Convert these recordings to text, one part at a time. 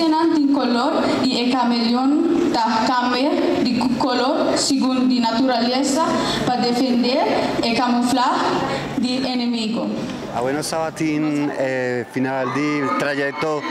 Bestianan tin color y e cameleon ta cambia di color segun di naturalesa pa defende y camufla di enemigo. Awe nos tabatin final di trayecto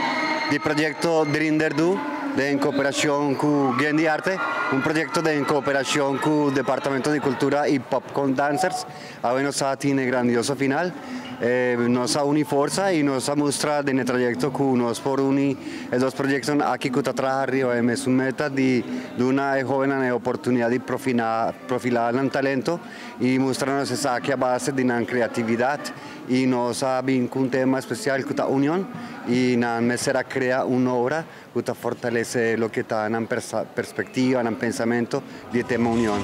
di proyecto Drinderdu den cooperacion cu Gen di Arte, un proyecto den cooperacion cu Departamento di Cultura y Popcorn Dancers. Awe nos tabatin e grandioso final. Nos a uni forsa y nos a mustra den e trayecto cu nos por uni e dos proyectonan aki cu ta traha riba e mesun meta di duna e hobennan e oportunidad di profila nan talento y mustra nos esaki a base di nan creatividad y nos a bin cu un tema especial cu ta union y nan mester a crea un obra cu ta fortalece loke ta nan perspectiva, nan pensamento di e tema union.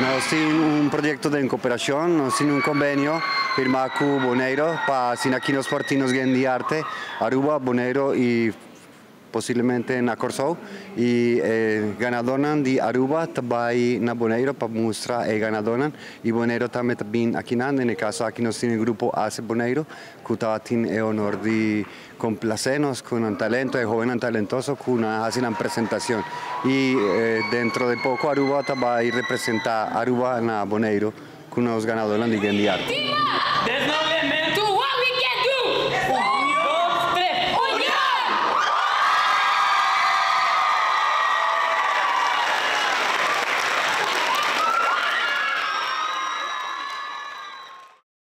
Nos tin un proyecto den cooperacion, nos tin un convenio firma cu Boneiro pa asina aki nos por tin nos gen di arte Aruba, Boneiro y posiblemente na Kòrsou y e ganadónan di Aruba ta bai na Boneiro pa mustra e ganadónan y Boneiro tambe ta bin akinan. Den e kaso aki nos tin e grupo Ace Boneiro ku tabatin e honor di komplasé nos ku nan talento, e hóbennan talentoso ku nan a hasi nan presentashon. Y dentro de poko Aruba ta bai representá Aruba na Boneiro ku nos ganadónan di Gen di Arte.